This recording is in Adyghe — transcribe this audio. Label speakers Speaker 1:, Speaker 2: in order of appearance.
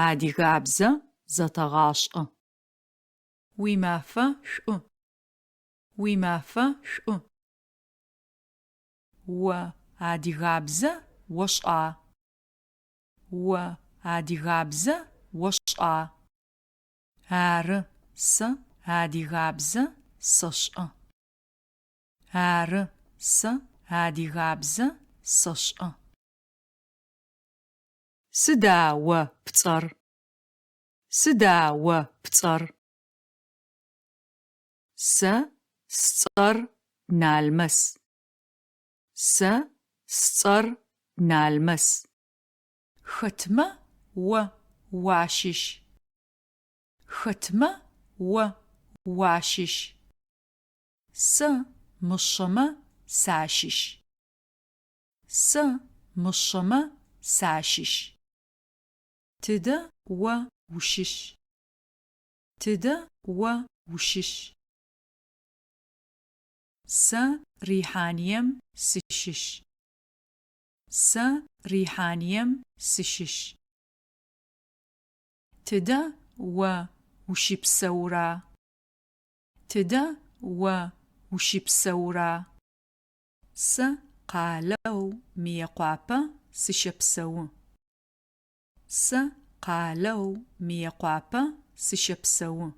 Speaker 1: Адыгабзэ зэтэгъашӏэ. Уимафэ шӏу! Уимафэ шӏу! О адыгабзэ ошӏа? О адыгабзэ ошӏа? Ары, сэ адыгабзэ сэшӏэ. Ары, сэ адыгабзэ сэшӏэ. Сыда о пцӏэр? Сыда о пцӏэр? Сэ сцӏэр Налмэс. Сэ сцӏэр Налмэс. Хэтмэ о уащыщ? Хэтмэ о уащыщ? Сэ мышъэмэ сащыщ. Сэ мышъэмэ сащыщ. Тыдэ о ущыщ? Тыдэ о ущыщ? Сэ Рихьанием сыщыщ. Сэ Рихьанием сыщыщ. Тыдэ о ущыпсэура? Тыдэ о ущыпсэура? Сэ къалэу Мыекъуапэ сыщэпсэу. Сэ къалэу Мыекъуапэ сыщэпсэу.